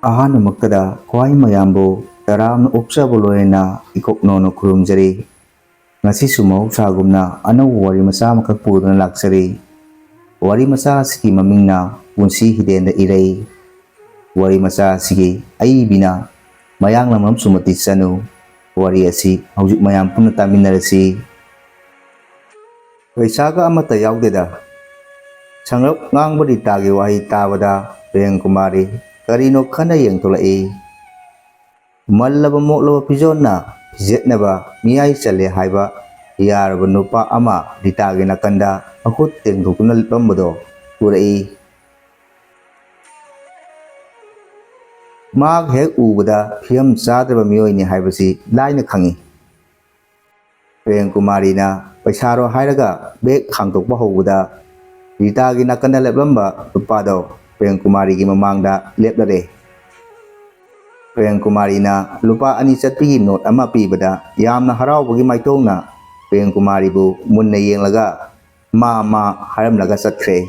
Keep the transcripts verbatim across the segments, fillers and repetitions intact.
ꯑꯍꯥꯟꯕꯃꯛꯇꯗ ꯈ꯭ꯋꯥꯏ ꯃꯌꯥꯝꯕꯨ ꯇꯔꯥꯝꯅ ꯑꯣꯛꯆꯕ ꯂꯣꯏꯅꯅ ꯏꯀꯣꯛꯅꯣꯅ ꯈꯨꯔꯨꯝꯖꯔꯤ꯫ ꯉꯁꯤꯁꯨ ꯃꯍꯧꯁꯥꯒꯨꯝꯅ ꯑꯅꯧꯕ ꯋꯥꯔꯤ ꯃꯆꯥ ꯑꯃꯈꯛ ꯄꯨꯗꯨꯅ ꯂꯥꯛꯆꯔꯤ꯫ ꯋꯥꯔꯤ ꯃꯆꯥ ꯑꯁꯤꯒꯤ ꯃꯃꯤꯡꯅ ꯄꯨꯟꯁꯤ ꯍꯤꯗꯦꯟꯗ ꯏꯔꯩ꯫ ꯋꯥꯔꯤ ꯃꯆꯥ ꯑꯁꯤꯒꯤ ꯑꯏꯕꯤꯅ ꯃꯌꯥꯡꯂꯝꯕꯝ ꯁꯨꯃꯇꯤ ꯆꯅꯨ꯫ ꯋꯥꯔꯤ ꯑꯁꯤ ꯍꯧꯖꯤꯛ ꯃꯌꯥꯝ ꯄꯨꯟꯅ ꯇꯥꯃꯤꯟꯅꯔꯁꯤ꯫ ꯄꯩꯁꯥꯒ ꯑꯃꯠꯇ ꯌꯥꯎꯗꯦꯗ꯫ ꯁꯪꯂꯞ ꯉꯥꯡꯕ ꯔꯤꯇꯥꯒꯤ ꯋꯥꯍꯩ ꯇꯥꯕꯗ ꯄ꯭ꯔꯦꯝ ꯀꯨꯃꯥꯔꯤ ꯀꯔꯤꯅꯣ ꯈꯟꯅ ꯌꯦꯡꯊꯣꯛꯂꯛꯏ꯫ ꯃꯜꯂꯕ ꯃꯣꯠꯂꯕ ꯐꯤꯖꯣꯜꯅ ꯐꯤꯖꯦꯠꯅꯕ ꯃꯤꯌꯥꯏ ꯆꯜꯂꯦ ꯍꯥꯏꯕ ꯌꯥꯔꯕ ꯅꯨꯄꯥ ꯑꯃ ꯔꯤꯇꯥꯒꯤ ꯅꯥꯀꯟꯗ ꯃꯈꯨꯠ ꯇꯦꯡꯊꯣꯛꯇꯨꯅ ꯂꯦꯞꯂꯝꯕꯗꯣ ꯎꯔꯛꯏ꯫ ꯃꯍꯥꯛ ꯍꯦꯛ ꯎꯕꯗ ꯐꯤꯕꯝ ꯆꯥꯗ꯭ꯔꯕ ꯃꯤꯑꯣꯏꯅꯤ ꯍꯥꯏꯕꯁꯤ ꯂꯥꯏꯅ ꯈꯪꯏ꯫ ꯄ꯭ꯔꯦꯝ ꯀꯨꯃꯥꯔꯤꯅ ꯄꯩꯁꯥꯔꯣ ꯍꯥꯏꯔꯒ ꯕꯦꯒ ꯍꯥꯡꯗꯣꯛꯄ ꯍꯧꯕꯗ ꯔꯤꯇꯥꯒꯤ ꯅꯥꯀꯟꯗ ꯂꯦꯞꯂꯝꯕ ꯅꯨꯄꯥꯗꯣ ꯄ꯭ꯔꯦꯝ ꯀꯨꯃꯥꯔꯤꯒꯤ ꯃꯃꯥꯡꯗ ꯂꯦꯞꯂꯔꯦ꯫ ꯄ꯭ꯔꯦꯝ ꯀꯨꯃꯥꯔꯤꯅ ꯂꯨꯄꯥ ꯑꯅꯤ ꯆꯠꯄꯤꯒꯤ ꯅꯣꯠ ꯑꯃ ꯄꯤꯕꯗ ꯌꯥꯝꯅ ꯍꯔꯥꯎꯕꯒꯤ ꯃꯥꯏꯊꯣꯡꯅ ꯄ꯭ꯔꯦꯝ ꯀꯨꯃꯥꯔꯤꯕꯨ ꯃꯨꯟꯅ ꯌꯦꯡꯂꯒ "ꯃꯥ, ꯃꯥ" ꯍꯥꯏꯔꯝꯂꯒ ꯆꯠꯈ꯭ꯔꯦ꯫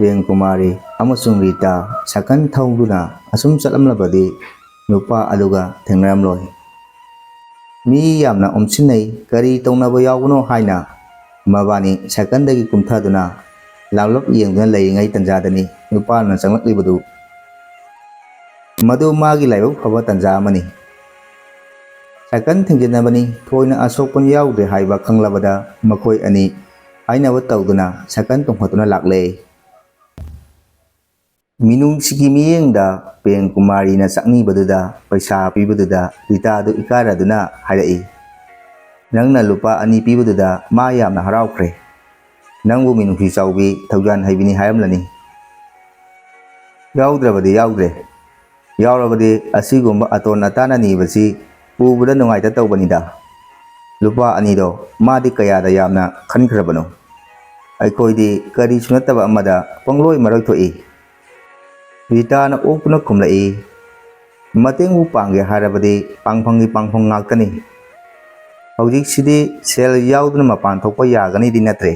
ꯄ꯭ꯔꯦꯝ ꯀꯨꯃꯥꯔꯤ ꯑꯃꯁꯨꯡ ꯔꯤꯇꯥ ꯁꯥꯏꯀꯜ ꯊꯧꯗꯨꯅ ꯑꯁꯨꯝ ꯆꯠꯂꯝꯂꯕꯗꯤ ꯅꯨꯄꯥ ꯑꯗꯨꯒ ꯊꯦꯡꯅꯔꯝꯂꯣꯏ꯫ ꯃꯤ ꯌꯥꯝꯅ ꯑꯣꯝꯁꯤꯟꯅꯩ, ꯀꯔꯤ ꯇꯧꯅꯕ ꯌꯥꯎꯕꯅꯣ ꯍꯥꯏꯅ ꯃꯕꯥꯅꯤ ꯁꯥꯏꯀꯜꯗꯒꯤ ꯀꯨꯝꯊꯗꯨꯅ ꯂꯥꯞꯂꯞ ꯌꯦꯡꯗꯨꯅ ꯂꯩꯔꯤꯉꯩ ꯇꯟꯖꯥꯗꯅꯤ ꯅꯨꯄꯥꯗꯨꯅ ꯆꯪꯂꯛꯂꯤꯕꯗꯨ꯫ ꯃꯗꯨ ꯃꯥꯒꯤ ꯂꯥꯏꯕꯛ ꯐꯕ ꯇꯟꯖꯥ ꯑꯃꯅꯤ꯫ ꯁꯥꯏꯀꯜ ꯊꯦꯡꯖꯤꯟꯅꯕꯅꯤ, ꯊꯣꯏꯅ ꯑꯁꯣꯛꯄ ꯌꯥꯎꯗ꯭ꯔꯦ ꯍꯥꯏꯕ ꯈꯪꯂꯕꯗ ꯃꯈꯣꯏ ꯑꯅꯤ ꯍꯥꯏꯅꯕ ꯇꯧꯗꯨꯅ ꯁꯥꯏꯀꯜ ꯇꯣꯡꯈꯠꯇꯨꯅ ꯂꯥꯛꯂꯦ꯫ ꯃꯤꯅꯨꯡꯁꯤꯒꯤ ꯃꯤꯠꯌꯦꯡꯗ ꯄ꯭ꯔꯦꯝ ꯀꯨꯃꯥꯔꯤꯅ ꯆꯥꯛꯅꯤꯕꯗꯨꯗ ꯄꯩꯁꯥ ꯄꯤꯕꯗꯨꯗ ꯔꯤꯇꯥꯗꯨ ꯏꯀꯥꯏꯔꯗꯨꯅ ꯍꯥꯏꯔꯛꯏ, "ꯅꯪꯅ ꯂꯨꯄꯥ ꯑꯅꯤ ꯄꯤꯕꯗꯨꯗ ꯃꯥ ꯌꯥꯝꯅ ꯍꯔꯥꯎꯈ꯭ꯔꯦ꯫ ꯅꯪꯕꯨ ꯃꯤꯅꯨꯡꯁꯤ ꯆꯥꯎꯕꯤ, ꯊꯧꯖꯥꯟ ꯍꯩꯕꯤꯅꯤ ꯍꯥꯏꯔꯝꯂꯅꯤ꯫" "ꯌꯥꯎꯗ꯭ꯔꯕꯗꯤ ꯌꯥꯎꯗ꯭ꯔꯦ꯫ ꯌꯥꯎꯔꯕꯗꯤ ꯑꯁꯤꯒꯨꯝꯕ ꯑꯇꯣꯟ ꯑꯇꯥꯅ ꯅꯤꯕꯁꯤ ꯎꯕꯗ ꯅꯨꯡꯉꯥꯏꯇ ꯇꯧꯕꯅꯤꯗ꯫ ꯂꯨꯄꯥ ꯑꯅꯤꯗꯣ ꯃꯥꯗꯤ ꯀꯌꯥꯗ ꯌꯥꯝꯅ ꯈꯟꯈ꯭ꯔꯕꯅꯣ? ꯑꯩꯈꯣꯏꯗꯤ ꯀꯔꯤꯁꯨ ꯅꯠꯇꯕ ꯑꯃꯗ ꯄꯪꯂꯣꯏ ꯃꯔꯣꯏ ꯊꯣꯛꯏ꯫" ꯔꯤꯇꯥꯅ ꯑꯣꯛꯇꯨꯅ ꯈꯨꯝꯂꯛꯏ, "ꯃꯇꯦꯡꯕꯨ ꯄꯥꯡꯒꯦ ꯍꯥꯏꯔꯕꯗꯤ ꯄꯥꯡꯐꯝꯒꯤ ꯄꯥꯡꯐꯝ ꯉꯥꯛꯇꯅꯤ꯫ ꯍꯧꯖꯤꯛꯁꯤꯗꯤ ꯁꯦꯜ ꯌꯥꯎꯗꯅ ꯃꯄꯥꯟ ꯊꯣꯛꯄ ꯌꯥꯒꯅꯤꯗꯤ ꯅꯠꯇ꯭ꯔꯦ꯫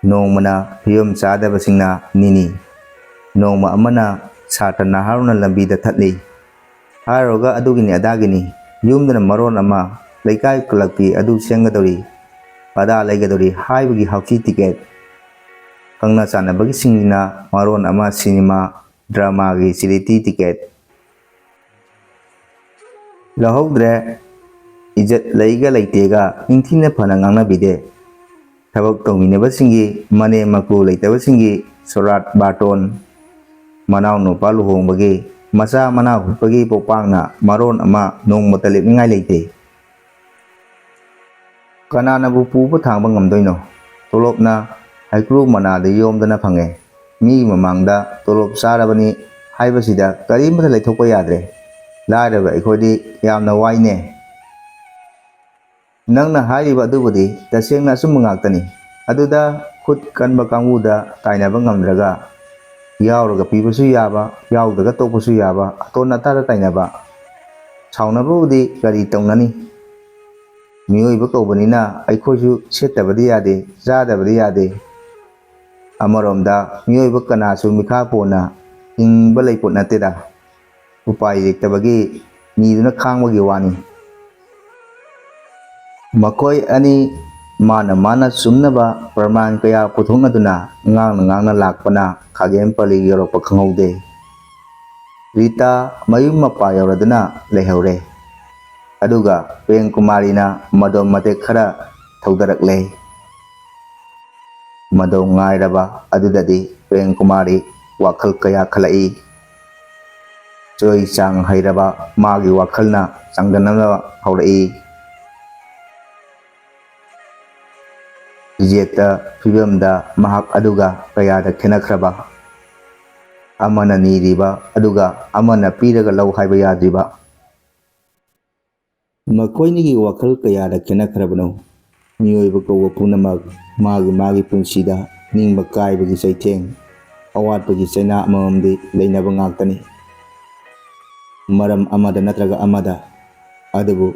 ꯅꯣꯡꯃꯅ ꯐꯤꯕꯝ ꯆꯥꯗꯕꯁꯤꯡꯅ ꯅꯤꯅꯤ, ꯅꯣꯡꯃ ꯑꯃꯅ ꯁꯥꯇ꯭ꯔ ꯅꯍꯥꯔꯣꯜꯅ ꯂꯝꯕꯤꯗ ꯊꯠꯂꯤ꯫ ꯍꯥꯏꯔꯨꯔꯒ ꯑꯗꯨꯒꯤꯅꯤ ꯑꯗꯥꯒꯤꯅꯤ, ꯌꯨꯝꯗꯅ ꯃꯔꯣꯟ ꯑꯃ, ꯂꯩꯀꯥꯏ ꯀ꯭ꯂꯕꯀꯤ ꯑꯗꯨ ꯁꯦꯝꯒꯗꯧꯔꯤ, ꯑꯗꯥ ꯂꯩꯒꯗꯧꯔꯤ ꯍꯥꯏꯕꯒꯤ ꯍꯥꯎꯆꯤ ꯇꯤꯀꯦꯠ, ꯈꯪꯅ ꯆꯥꯟꯅꯕꯒꯤꯁꯤꯡꯁꯤꯅ ꯃꯔꯣꯟ ꯑꯃ, ꯁꯤꯅꯦꯃꯥ, ꯗ꯭ꯔꯃꯥꯒꯤ ꯆꯦꯔꯤꯇꯤ ꯇꯤꯀꯦꯠ꯫ ꯂꯧꯍꯧꯗ꯭ꯔꯦ꯫ ꯏꯖꯠ ꯂꯩꯒ ꯂꯩꯇꯦꯒ ꯅꯤꯡꯊꯤꯅ ꯐꯅ ꯉꯥꯡꯅꯕꯤꯗꯦ꯫ ꯊꯕꯛ ꯇꯧꯃꯤꯟꯅꯕꯁꯤꯡꯒꯤ, ꯃꯅꯦꯝ ꯃꯀꯨ ꯂꯩꯇꯕꯁꯤꯡꯒꯤ ꯁꯣꯔꯥꯠ ꯕꯥꯔꯇꯣꯟ, ꯃꯅꯥꯎ ꯅꯨꯄꯥ ꯂꯨꯍꯣꯡꯕꯒꯤ, ꯃꯆꯥ ꯃꯅꯥꯎ ꯍꯨꯠꯄꯒꯤ ꯄꯣꯛꯄꯥꯡꯅ ꯃꯔꯣꯟ ꯑꯃ, ꯅꯣꯡꯃꯇ ꯂꯦꯞꯅꯤꯡꯉꯥꯏ ꯂꯩꯇꯦ꯫ ꯀꯅꯥꯅꯕꯨ ꯄꯨꯕ ꯊꯥꯡꯕ ꯉꯝꯗꯣꯏꯅꯣ? ꯇꯣꯂꯣꯞꯅ ꯍꯩꯀ꯭ꯔꯨ ꯃꯅꯥꯗ ꯌꯣꯝꯗꯅ ꯐꯪꯉꯦ꯫ ꯃꯤꯒꯤ ꯃꯃꯥꯡꯗ ꯇꯣꯂꯣꯞ ꯆꯥꯔꯕꯅꯤ ꯍꯥꯏꯕꯁꯤꯗ ꯀꯔꯤꯃꯠꯇ ꯂꯩꯊꯣꯛꯄ ꯌꯥꯗ꯭ꯔꯦ꯫ ꯂꯥꯏꯔꯕ ꯑꯩꯈꯣꯏꯗꯤ ꯌꯥꯝꯅ ꯋꯥꯏꯅꯦ꯫ ꯅꯪꯅ ꯍꯥꯏꯔꯤꯕ ꯑꯗꯨꯕꯨꯗꯤ ꯇꯁꯦꯡꯅ ꯑꯆꯨꯝꯕ ꯉꯥꯛꯇꯅꯤ꯫ ꯑꯗꯨꯗ ꯈꯨꯠ ꯀꯟꯕ ꯀꯥꯡꯕꯨꯗ ꯇꯥꯏꯅꯕ ꯉꯝꯗ꯭ꯔꯒ, ꯌꯥꯎꯔꯒ ꯄꯤꯕꯁꯨ ꯌꯥꯕ, ꯌꯥꯎꯗ꯭ꯔꯒ ꯇꯣꯛꯄꯁꯨ ꯌꯥꯕ, ꯑꯇꯣꯟ ꯑꯇꯥꯗ ꯇꯥꯏꯅꯕ, ꯁꯥꯎꯅꯕꯕꯨꯗꯤ ꯀꯔꯤ ꯇꯧꯅꯅꯤ? ꯃꯤꯑꯣꯏꯕ ꯀꯧꯕꯅꯤꯅ ꯑꯩꯈꯣꯏꯁꯨ ꯁꯦꯠꯇꯕꯗꯤ ꯌꯥꯗꯦ, ꯆꯥꯗꯕꯗꯤ ꯌꯥꯗꯦ꯫ ꯑꯃꯔꯣꯝꯗ ꯃꯤꯑꯣꯏꯕ ꯀꯅꯥꯁꯨ ꯃꯤꯈꯥ ꯄꯣꯟꯅ ꯍꯤꯡꯕ ꯂꯩꯄꯣꯠ ꯅꯠꯇꯦꯗ꯫ ꯎꯄꯥꯏ ꯂꯩꯇꯕꯒꯤ ꯅꯤꯗꯨꯅ ꯈꯥꯡꯕꯒꯤ ꯋꯥꯅꯤ꯫ ꯃꯈꯣꯏ ꯑꯅꯤ ꯃꯥꯅ ꯃꯥꯅ ꯆꯨꯝꯅꯕ ꯄ꯭ꯔꯃꯥꯟ ꯀꯌꯥ ꯄꯨꯊꯣꯛꯅꯗꯨꯅ ꯉꯥꯡꯅ ꯉꯥꯡꯅ ꯂꯥꯛꯄꯅ ꯈꯥꯒꯦꯝ ꯄꯜꯂꯤ ꯌꯧꯔꯛꯄ ꯈꯪꯍꯧꯗꯦ꯫ ꯔꯤꯇꯥ ꯃꯌꯨꯝ ꯃꯄꯥ ꯌꯧꯔꯗꯨꯅ ꯂꯩꯍꯧꯔꯦ꯫ ꯑꯗꯨꯒ ꯄ꯭ꯔꯦꯝ ꯀꯨꯃꯥꯔꯤꯅ ꯃꯗꯣꯝ ꯃꯇꯦꯛ ꯈꯔ ꯊꯧꯗꯔꯛꯂꯦ꯫ ꯃꯗꯣꯝ ꯉꯥꯏꯔꯕ ꯑꯗꯨꯗꯗꯤ ꯄ꯭ꯔꯦꯝ ꯀꯨꯃꯥꯔꯤ ꯋꯥꯈꯜ ꯀꯌꯥ ꯈꯜꯂꯛꯏ꯫ ꯆꯣꯏ ꯆꯥꯡ ꯍꯩꯔꯕ ꯃꯥꯒꯤ ꯋꯥꯈꯜꯅ ꯆꯥꯡꯗꯝꯅꯕ ꯍꯧꯔꯛꯏ꯫ ꯏꯖꯦꯠꯇ ꯐꯤꯕꯝꯗ ꯃꯍꯥꯛ ꯑꯗꯨꯒ ꯀꯌꯥꯗ ꯈꯦꯠꯅꯈ꯭ꯔꯕ? ꯑꯃꯅ ꯅꯤꯔꯤꯕ ꯑꯗꯨꯒ ꯑꯃꯅ ꯄꯤꯔꯒ ꯂꯧ ꯍꯥꯏꯕ ꯌꯥꯗ꯭ꯔꯤꯕ꯫ ꯃꯈꯣꯏꯅꯤꯒꯤ ꯋꯥꯈꯜ ꯀꯌꯥꯗ ꯈꯦꯠꯅꯈ꯭ꯔꯕꯅꯣ? ꯃꯤꯑꯣꯏꯕ ꯀꯧꯕ ꯄꯨꯝꯅꯃꯛ ꯃꯥꯒꯤ ꯃꯥꯒꯤ ꯄꯨꯟꯁꯤꯗ ꯅꯤꯡꯕ ꯀꯥꯏꯕꯒꯤ ꯆꯩꯊꯦꯡ, ꯑꯋꯥꯠꯄꯒꯤ ꯆꯩꯅꯥ ꯑꯃꯃꯝꯗꯤ ꯂꯩꯅꯕ ꯉꯥꯛꯇꯅꯤ꯫ ꯃꯔꯝ ꯑꯃꯗ ꯅꯠꯇ꯭ꯔꯒ ꯑꯃꯗ, ꯑꯗꯨꯕꯨ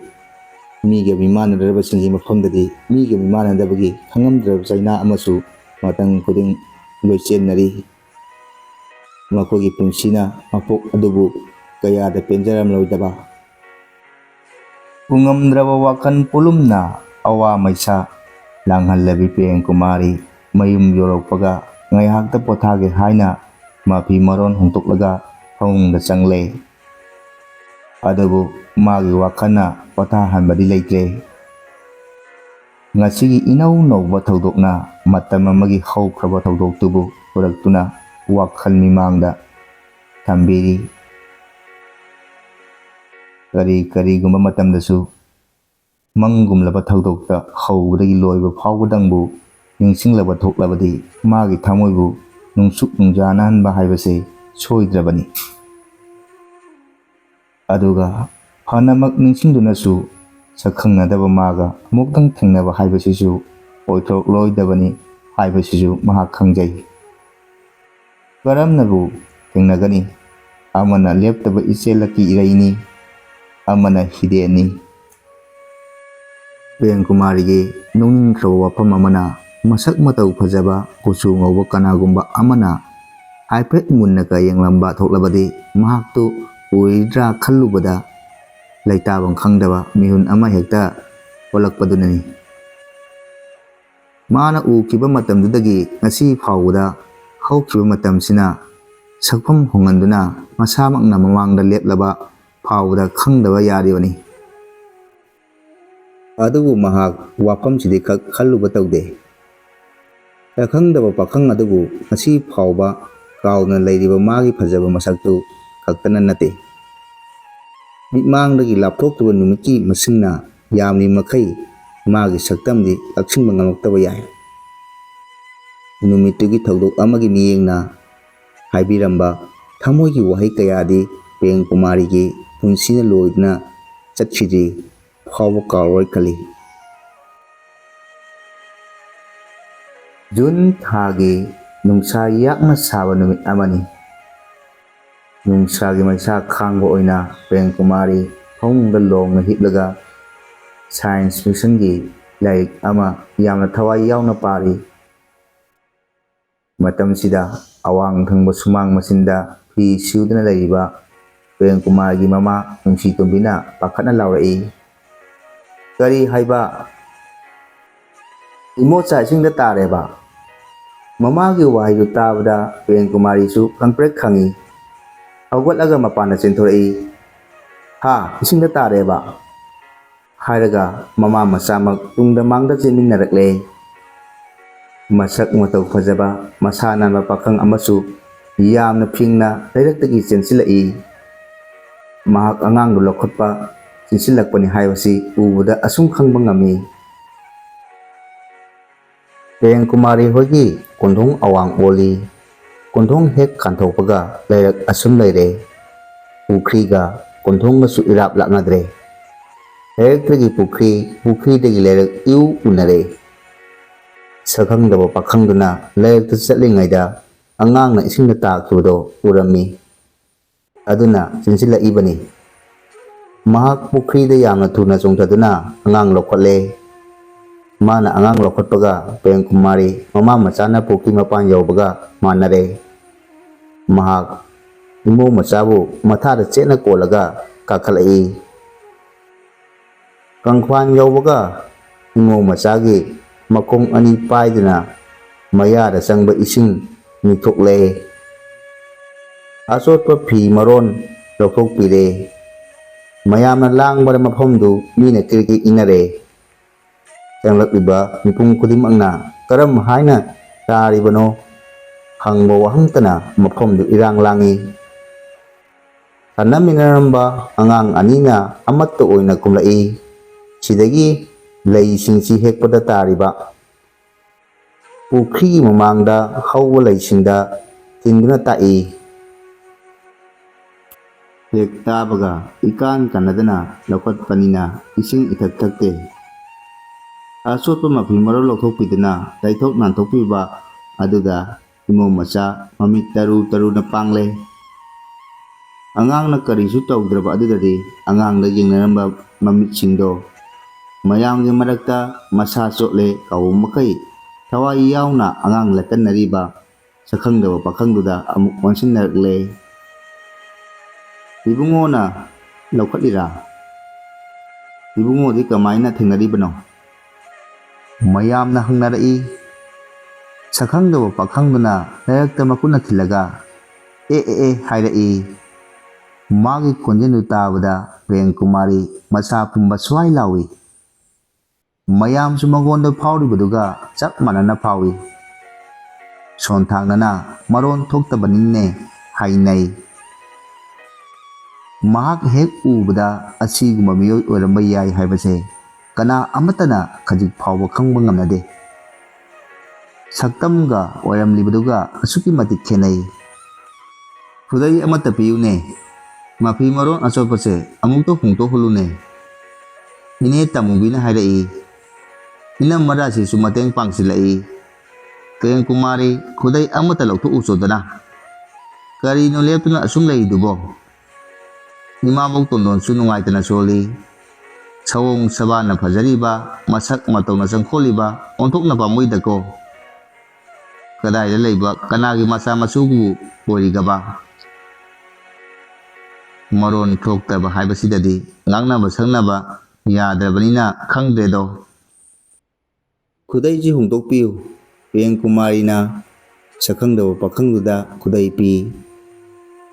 ꯃꯤꯒ ꯃꯤꯃꯥꯟꯅꯗ꯭ꯔꯕꯁꯤꯡꯒꯤ ꯃꯐꯝꯗꯗꯤ ꯃꯤꯒ ꯃꯤꯃꯥꯟꯅꯗꯕꯒꯤ ꯈꯪꯉꯝꯗ꯭ꯔꯕ ꯆꯩꯅꯥ ꯑꯃꯁꯨ ꯃꯇꯝ ꯈꯨꯗꯤꯡ ꯂꯣꯏꯆꯦꯟꯅꯔꯤ꯫ ꯃꯈꯣꯏꯒꯤ ꯄꯨꯟꯁꯤꯅ ꯃꯄꯣꯛ ꯑꯗꯨꯕꯨ ꯀꯌꯥꯗ ꯄꯦꯟꯖꯔꯝꯂꯣꯏꯗꯕ꯫ ꯄꯨꯡꯉꯝꯗ꯭ꯔꯕ ꯋꯥꯈꯜ ꯄꯨꯂꯨꯝꯅ ꯑꯋꯥ ꯃꯩꯁꯥ ꯂꯥꯡꯍꯜꯂꯕꯤ ꯄ꯭ꯔꯦꯝ ꯀꯨꯃꯥꯔꯤ ꯃꯌꯨꯝ ꯌꯧꯔꯛꯄꯒ ꯉꯥꯏꯍꯥꯛꯇ ꯄꯣꯊꯥꯒꯦ ꯍꯥꯏꯅ ꯃꯐꯤ ꯃꯔꯣꯟ ꯍꯣꯡꯗꯣꯛꯂꯒ ꯐꯃꯨꯡꯗ ꯆꯪꯂꯦ꯫ ꯑꯗꯨꯕꯨ ꯃꯥꯒꯤ ꯋꯥꯈꯜꯅ ꯄꯣꯊꯥꯍꯟꯕꯗꯤ ꯂꯩꯇ꯭ꯔꯦ꯫ ꯉꯁꯤꯒꯤ ꯏꯅꯧ ꯅꯧꯕ ꯊꯧꯗꯣꯛꯅ ꯃꯇꯝ ꯑꯃꯒꯤ ꯍꯧꯈ꯭ꯔꯕ ꯊꯧꯗꯣꯛꯇꯨꯕꯨ ꯄꯨꯔꯛꯇꯨꯅ ꯋꯥꯈꯜ ꯃꯤꯃꯥꯡꯗ ꯊꯝꯕꯤꯔꯤ꯫ ꯀꯔꯤ ꯀꯔꯤꯒꯨꯝꯕ ꯃꯇꯝꯗꯁꯨ ꯃꯪꯒꯨꯝꯂꯕ ꯊꯧꯗꯣꯛꯇ ꯍꯧꯕꯗꯒꯤ ꯂꯣꯏꯕ ꯐꯥꯎꯕꯗꯪꯕꯨ ꯅꯤꯡꯁꯤꯡꯂꯕ ꯊꯣꯛꯂꯕꯗꯤ ꯃꯥꯒꯤ ꯊꯃꯣꯏꯕꯨ ꯅꯨꯡꯁꯨꯛ ꯅꯨꯡꯖꯥꯅꯍꯟꯕ ꯍꯥꯏꯕꯁꯦ ꯁꯣꯏꯗ꯭ꯔꯕꯅꯤ꯫ ꯑꯗꯨꯒ ꯐꯅꯃꯛ ꯅꯤꯡꯁꯤꯡꯗꯨꯅꯁꯨ ꯁꯛꯈꯪꯅꯗꯕ ꯃꯥꯒ ꯑꯃꯨꯛꯇꯪ ꯊꯦꯡꯅꯕ ꯍꯥꯏꯕꯁꯤꯁꯨ ꯑꯣꯏꯊꯣꯛꯂꯣꯏꯗꯕꯅꯤ ꯍꯥꯏꯕꯁꯤꯁꯨ ꯃꯍꯥꯛ ꯈꯪꯖꯩ꯫ ꯀꯔꯝꯅꯕꯨ ꯊꯦꯡꯅꯒꯅꯤ? ꯑꯃꯅ ꯂꯦꯞꯇꯕ ꯏꯆꯦꯜꯂꯛꯀꯤ ꯏꯔꯩꯅꯤ, ꯑꯃꯅ ꯍꯤꯗꯦꯟꯅꯤ꯫ ꯄ꯭ꯔꯦꯝ ꯀꯨꯃꯥꯔꯤꯒꯤ ꯅꯣꯛꯅꯤꯡꯈ꯭ꯔꯕ ꯋꯥꯐꯝ ꯑꯃꯅ, ꯃꯁꯛ ꯃꯇꯧ ꯐꯖꯕ, ꯀꯨꯆꯨ ꯉꯧꯕ ꯀꯅꯥꯒꯨꯝꯕ ꯑꯃꯅ ꯍꯥꯏꯐꯦꯠ ꯃꯨꯟꯅꯒ ꯌꯦꯡꯂꯝꯕ ꯊꯣꯛꯂꯕꯗꯤ ꯃꯍꯥꯛꯇꯨ ꯎꯔꯤꯗ꯭ꯔꯥ ꯈꯜꯂꯨꯕꯗ ꯂꯩꯇꯥꯐꯝ ꯈꯪꯗꯕ ꯃꯤꯍꯨꯟ ꯑꯃ ꯍꯦꯛꯇ ꯑꯣꯜꯂꯛꯄꯗꯨꯅꯅꯤ꯫ ꯃꯥꯅ ꯎꯈꯤꯕ ꯃꯇꯝꯗꯨꯗꯒꯤ ꯉꯁꯤ ꯐꯥꯎꯕꯗ ꯍꯧꯈꯤꯕ ꯃꯇꯝꯁꯤꯅ ꯁꯛꯐꯝ ꯍꯣꯡꯍꯟꯗꯨꯅ ꯃꯁꯥꯃꯛꯅ ꯃꯃꯥꯡꯗ ꯂꯦꯞꯂꯕ ꯐꯥꯎꯕꯗ ꯈꯪꯗꯕ ꯌꯥꯔꯤꯕꯅꯤ꯫ ꯑꯗꯨꯕꯨ ꯃꯍꯥꯛ ꯋꯥꯐꯝꯁꯤꯗꯤ ꯈꯛ ꯈꯜꯂꯨꯕ ꯇꯧꯗꯦ꯫ ꯁꯛꯈꯪꯗꯕ ꯄꯥꯈꯪ ꯑꯗꯨꯕꯨ ꯉꯁꯤ ꯐꯥꯎꯕ ꯀꯥꯎꯗꯅ ꯂꯩꯔꯤꯕ ꯃꯥꯒꯤ ꯐꯖꯕ ꯃꯁꯛꯇꯨ ꯈꯛꯇꯅ ꯅꯠꯇꯦ, ꯃꯤꯠꯃꯥꯡꯗꯒꯤ ꯂꯥꯞꯊꯣꯛꯈꯤꯕ ꯅꯨꯃꯤꯠꯀꯤ ꯃꯁꯤꯡꯅ ꯌꯥꯝꯂꯤ ꯃꯈꯩ ꯃꯥꯒꯤ ꯁꯛꯇꯝꯗꯤ ꯂꯥꯛꯁꯤꯟꯕ ꯉꯝꯂꯛꯇꯕ ꯌꯥꯏ꯫ ꯅꯨꯃꯤꯠꯇꯨꯒꯤ ꯊꯧꯗꯣꯛ ꯑꯃꯒꯤ ꯃꯤꯠꯌꯦꯡꯅ ꯍꯥꯏꯕꯤꯔꯝꯕ ꯊꯃꯣꯏꯒꯤ ꯋꯥꯍꯩ ꯀꯌꯥꯗꯤ ꯄ꯭ꯔꯦꯝ ꯀꯨꯃꯥꯔꯤꯒꯤ ꯄꯨꯟꯁꯤꯅ ꯂꯣꯏꯗꯨꯅ ꯆꯠꯈꯤꯗ꯭ꯔꯤ ꯐꯥꯎꯕ ꯀꯥꯎꯔꯣꯏ ꯈꯜꯂꯤ꯫ ꯖꯨꯟ ꯊꯥꯒꯤ ꯅꯨꯡꯁꯥ ꯌꯥꯛꯅ ꯁꯥꯕ ꯅꯨꯃꯤꯠ ꯑꯃꯅꯤ꯫ ꯅꯨꯡꯁꯥꯒꯤ ꯃꯩꯁꯥ ꯈꯥꯡꯕ ꯑꯣꯏꯅ ꯄ꯭ꯔꯦꯝ ꯀꯨꯃꯥꯔꯤ ꯐꯃꯨꯡꯗ ꯂꯣꯡꯅ ꯍꯤꯞꯂꯒ ꯁꯥꯏꯟꯁ ꯐꯤꯛꯁꯟꯒꯤ ꯂꯥꯏꯔꯤꯛ ꯑꯃ ꯌꯥꯝꯅ ꯊꯋꯥꯏ ꯌꯥꯎꯅ ꯄꯥꯔꯤ꯫ ꯃꯇꯝꯁꯤꯗ ꯑꯋꯥꯡ ꯊꯪꯕ ꯁꯨꯃꯥꯡ ꯃꯆꯤꯟꯗ ꯐꯤ ꯁꯨꯗꯨꯅ ꯂꯩꯔꯤꯕ ꯄ꯭ꯔꯦꯝꯀꯨꯃꯥꯔꯒꯤ ꯃꯃꯥ ꯅꯨꯡꯁꯤꯇꯣꯝꯕꯤꯅ ꯄꯥꯈꯠꯅ ꯂꯥꯎꯔꯛꯏ, "ꯀꯔꯤ ꯍꯥꯏꯕ?" "ꯏꯃꯣꯆꯥ ꯏꯁꯤꯡꯗ ꯇꯥꯔꯦꯕ?" ꯃꯃꯥꯒꯤ ꯋꯥꯍꯩꯗꯨ ꯇꯥꯕꯗ ꯄ꯭ꯔꯦꯝꯀꯨꯃꯥꯔꯤꯁꯨ ꯈꯪꯄ꯭ꯔꯦꯛ ꯈꯪꯏ꯫ ꯍꯧꯒꯠꯂꯒ ꯃꯄꯥꯟꯗ ꯆꯦꯟꯊꯣꯔꯛꯏ꯫ "ꯍꯥ, ꯏꯁꯤꯡꯗ ꯇꯥꯔꯦꯕ?" ꯍꯥꯏꯔꯒ ꯃꯃꯥ ꯃꯆꯥꯃꯛ ꯇꯨꯡꯗ ꯃꯥꯡꯗ ꯆꯦꯟꯃꯤꯟꯅꯔꯛꯂꯦ꯫ ꯃꯁꯛ ꯃꯇꯧ ꯐꯖꯕ, ꯃꯁꯥ ꯅꯥꯟꯕ ꯄꯥꯈꯪ ꯑꯃꯁꯨ ꯌꯥꯝꯅ ꯐꯤꯡꯅ ꯂꯩꯔꯛꯇꯒꯤ ꯆꯦꯟꯁꯤꯜꯂꯛꯏ꯫ ꯃꯍꯥꯛ ꯑꯉꯥꯡꯗꯨ ꯂꯧꯈꯠꯄ ꯆꯦꯟꯁꯤꯜꯂꯛꯄꯅꯤ ꯍꯥꯏꯕꯁꯤ ꯎꯕꯗ ꯑꯁꯨꯝ ꯈꯪꯕ ꯉꯝꯃꯤ꯫ ꯄ꯭ꯔꯦꯝꯀꯨꯃꯥꯔꯤ ꯍꯣꯏꯒꯤ ꯀꯣꯟꯊꯣꯡ ꯑꯋꯥꯡ ꯑꯣꯜꯂꯤ꯫ ꯀꯣꯟꯊꯣꯡ ꯍꯦꯛ ꯀꯥꯟꯊꯣꯛꯄꯒ ꯂꯩꯔꯛ ꯑꯁꯨꯝ ꯂꯩꯔꯦ꯫ ꯄꯨꯈ꯭ꯔꯤꯒ ꯀꯣꯟꯊꯣꯡꯒꯁꯨ ꯏꯔꯥꯞ ꯂꯥꯞꯅꯗ꯭ꯔꯦ꯫ ꯂꯩꯔꯛꯇꯒꯤ ꯄꯨꯈ꯭ꯔꯤ, ꯄꯨꯈ꯭ꯔꯤꯗꯒꯤ ꯂꯩꯔꯛ ꯏꯎ ꯎꯅꯔꯦ꯫ ꯁꯛꯈꯪꯗꯕ ꯄꯥꯈꯪꯗꯨꯅ ꯂꯩꯔꯛꯇ ꯆꯠꯂꯤꯉꯩꯗ ꯑꯉꯥꯡꯅ ꯏꯁꯤꯡꯗ ꯇꯥꯈꯤꯕꯗꯣ ꯎꯔꯝꯃꯤ꯫ ꯑꯗꯨꯅ ꯆꯦꯟꯁꯤꯜꯂꯛꯏꯕꯅꯤ꯫ ꯃꯍꯥꯛ ꯄꯨꯈ꯭ꯔꯤꯗ ꯌꯥꯝꯅ ꯊꯨꯅ ꯆꯣꯡꯊꯗꯨꯅ ꯑꯉꯥꯡ ꯂꯧꯈꯠꯂꯦ꯫ ꯃꯥꯅ ꯑꯉꯥꯡ ꯂꯧꯈꯠꯄꯒ ꯄ꯭ꯔꯦꯝꯀꯨꯃꯥꯔꯤ ꯃꯃꯥ ꯃꯆꯥꯅ ꯄꯨꯈ꯭ꯔꯤ ꯃꯄꯥꯟ ꯌꯧꯕꯒ ꯃꯥꯟꯅꯔꯦ꯫ ꯃꯍꯥꯛ ꯏꯃꯧ ꯃꯆꯥꯕꯨ ꯃꯊꯥꯗ ꯆꯦꯠꯅ ꯀꯣꯜꯂꯒ ꯀꯥꯈꯠꯂꯛꯏ꯫ ꯀꯪꯐꯥꯟ ꯌꯧꯕꯒ ꯏꯃꯧ ꯃꯆꯥꯒꯤ ꯃꯈꯣꯡ ꯑꯅꯤ ꯄꯥꯏꯗꯨꯅ ꯃꯌꯥꯗ ꯆꯪꯕ ꯏꯁꯤꯡ ꯅꯤꯛꯊꯣꯛꯂꯦ꯫ ꯑꯆꯣꯠꯄ ꯐꯤ ꯃꯔꯣꯟ ꯂꯧꯊꯣꯛꯄꯤꯔꯦ꯫ ꯃꯌꯥꯝꯅ ꯂꯥꯡꯕꯗ ꯃꯐꯝꯗꯨ ꯃꯤꯅ ꯀ꯭ꯔꯤꯛ ꯀ꯭ꯔꯤꯛ ꯏꯟꯅꯔꯦ꯫ ꯆꯪꯂꯛꯂꯤꯕ ꯃꯤꯄꯨꯝ ꯈꯨꯗꯤꯡꯃꯛꯅ ꯀꯔꯝ ꯍꯥꯏꯅ ꯇꯥꯔꯤꯕꯅꯣ ꯍꯪꯕ ꯋꯥꯍꯪꯇꯅ ꯃꯐꯝꯗꯨ ꯏꯔꯥꯡ ꯂꯥꯡꯏ꯫ ꯁꯥꯟꯅꯃꯤꯟꯅꯔꯝꯕ ꯑꯉꯥꯡ ꯑꯅꯤꯅ ꯑꯃꯠꯇ ꯑꯣꯏꯅ ꯀꯨꯝꯂꯛꯏ꯫ ꯁꯤꯗꯒꯤ ꯂꯩꯁꯤꯡꯁꯤ ꯍꯦꯛꯄꯗ ꯇꯥꯔꯤꯕ ꯄꯨꯈ꯭ꯔꯤꯒꯤ ꯃꯃꯥꯡꯗ ꯍꯧꯕ ꯂꯩꯁꯤꯡꯗ ꯊꯤꯟꯗꯨꯅ ꯇꯥꯛꯏ꯫ ꯍꯦꯛ ꯇꯥꯕꯒ ꯏꯀꯥꯟ ꯀꯥꯟꯅꯗꯅ ꯂꯧꯈꯠꯄꯅꯤꯅ ꯏꯁꯤꯡ ꯏꯊꯛ ꯊꯛꯇꯦ꯫ ꯑꯆꯣꯠꯄ ꯃꯐꯤ ꯃꯔꯣꯜ ꯂꯧꯊꯣꯛꯄꯤꯗꯨꯅ ꯇꯩꯊꯣꯛ ꯅꯥꯟꯊꯣꯛꯄꯤꯕ ꯑꯗꯨꯗ ꯏꯃꯧ ꯃꯆꯥ ꯃꯃꯤꯠ ꯇꯔꯨ ꯇꯔꯨꯅ ꯄꯥꯡꯂꯦ꯫ ꯑꯉꯥꯡꯅ ꯀꯔꯤꯁꯨ ꯇꯧꯗ꯭ꯔꯕ ꯑꯗꯨꯗꯗꯤ ꯑꯉꯥꯡꯗ ꯌꯦꯡꯅꯔꯝꯕ ꯃꯃꯤꯠꯁꯤꯡꯗꯣ ꯃꯌꯥꯝꯒꯤ ꯃꯔꯛꯇ ꯃꯁꯥ ꯆꯣꯠꯂꯦ ꯀꯧꯕ ꯃꯈꯩ ꯊꯋꯥꯏ ꯌꯥꯎꯅ ꯑꯉꯥꯡ ꯂꯛꯀꯟꯅꯔꯤꯕ ꯁꯛꯈꯪꯗꯕ ꯄꯥꯈꯪꯗꯨꯗ ꯑꯃꯨꯛ ꯑꯣꯟꯁꯤꯟꯅꯔꯛꯂꯦ꯫ "ꯏꯕꯨꯡꯉꯣꯅ ꯂꯧꯈꯠꯂꯤꯔꯥ? ꯏꯕꯨꯡꯉꯣꯗꯤ ꯀꯃꯥꯏꯅ ꯊꯦꯡꯅꯔꯤꯕꯅꯣ?" ꯃꯌꯥꯝꯅ ꯍꯪꯅꯔꯛꯏ꯫ ꯁꯛꯈꯪꯗꯕ ꯄꯥꯈꯪꯗꯨꯅ ꯂꯩꯔꯛꯇ ꯃꯈꯨꯠꯅ ꯊꯤꯜꯂꯒ "ꯑꯦ ꯑꯦ ꯑꯦ" ꯍꯥꯏꯔꯛꯏ꯫ ꯃꯥꯒꯤ ꯈꯣꯟꯖꯦꯜꯗꯨ ꯇꯥꯕꯗ ꯄ꯭ꯔꯦꯝꯀꯨꯃꯥꯔꯤ ꯃꯁꯥ ꯄꯨꯝꯕ ꯁ꯭ꯋꯥꯏ ꯂꯥꯎꯏ꯫ ꯃꯌꯥꯝꯁꯨ ꯃꯉꯣꯟꯗ ꯐꯥꯎꯔꯤꯕꯗꯨꯒ ꯆꯞ ꯃꯥꯟꯅꯅ ꯐꯥꯎꯏ꯫ ꯁꯣꯟꯊꯥꯡꯅꯅ "ꯃꯔꯣꯟ ꯊꯣꯛꯇꯕꯅꯤꯅꯦ" ꯍꯥꯏꯅꯩ꯫ ꯃꯍꯥꯛ ꯍꯦꯛ ꯎꯕꯗ ꯑꯁꯤꯒꯨꯝꯕ ꯃꯤꯑꯣꯏ ꯑꯣꯏꯔꯝꯕ ꯌꯥꯏ ꯍꯥꯏꯕꯁꯦ ꯀꯅꯥ ꯑꯃꯠꯇꯅ ꯈꯖꯤꯛ ꯐꯥꯎꯕ ꯈꯪꯕ ꯉꯝꯅꯗꯦ꯫ ꯁꯛꯇꯝꯒ ꯑꯣꯏꯔꯝꯂꯤꯕꯗꯨꯒ ꯑꯁꯨꯛꯀꯤ ꯃꯇꯤꯛ ꯈꯦꯠꯅꯩ꯫ "ꯈꯨꯗꯩ ꯑꯃꯠꯇ ꯄꯤꯌꯨꯅꯦ, ꯃꯐꯤ ꯃꯔꯣꯟ ꯑꯆꯣꯠꯄꯁꯦ ꯑꯃꯨꯛꯇ ꯍꯣꯡꯗꯣꯛꯍꯜꯂꯨꯅꯦ", ꯏꯅꯦ ꯇꯃꯨꯕꯤꯅ ꯍꯥꯏꯔꯛꯏ꯫ ꯏꯅꯝꯃ ꯔꯥꯁꯤꯁꯨ ꯃꯇꯦꯡ ꯄꯥꯡꯁꯤꯜꯂꯛꯏ꯫ "ꯄ꯭ꯔꯦꯝꯀꯨꯃꯥꯔꯤ, ꯈꯨꯗꯩ ꯑꯃꯠꯇ ꯂꯧꯊꯣꯛꯎꯆꯣꯗꯅ꯫ ꯀꯔꯤꯅꯣ ꯂꯦꯞꯇꯨꯅ ꯑꯁꯨꯝ ꯂꯩꯔꯤꯗꯨꯕꯣ? ꯏꯃꯥꯕꯣꯛ ꯇꯣꯟꯗꯣꯟꯁꯨ ꯅꯨꯡꯉꯥꯏꯇꯅ ꯁꯣꯜꯂꯤ꯫ ꯁꯑꯣꯡ ꯁꯕꯥꯟꯅ ꯐꯖꯔꯤꯕ, ꯃꯁꯛ ꯃꯇꯧꯅ ꯆꯪꯈꯣꯜꯂꯤꯕ ꯑꯣꯟꯊꯣꯛꯅ ꯄꯥꯝꯃꯨꯏꯗꯀꯣ꯫ ꯀꯗꯥꯏꯗ ꯂꯩꯕ ꯀꯅꯥꯒꯤ ꯃꯆꯥ ꯃꯁꯨꯕꯨ ꯑꯣꯏꯔꯤꯒꯕ?" ꯃꯔꯣꯟ ꯊꯣꯛꯇꯕ ꯍꯥꯏꯕꯁꯤꯗꯗꯤ ꯉꯥꯡꯅꯕ ꯁꯛꯅꯕ ꯌꯥꯗ꯭ꯔꯕꯅꯤꯅ ꯈꯪꯗ꯭ꯔꯦꯗꯣ꯫ "ꯈꯨꯗꯩꯁꯤ ꯍꯣꯡꯗꯣꯛꯄꯤꯌꯨ", ꯄ꯭ꯔꯦꯝꯀꯨꯃꯥꯔꯤꯅ ꯁꯛꯈꯪꯗꯕ ꯄꯥꯈꯪꯗꯨꯗ ꯈꯨꯗꯩ ꯄꯤ꯫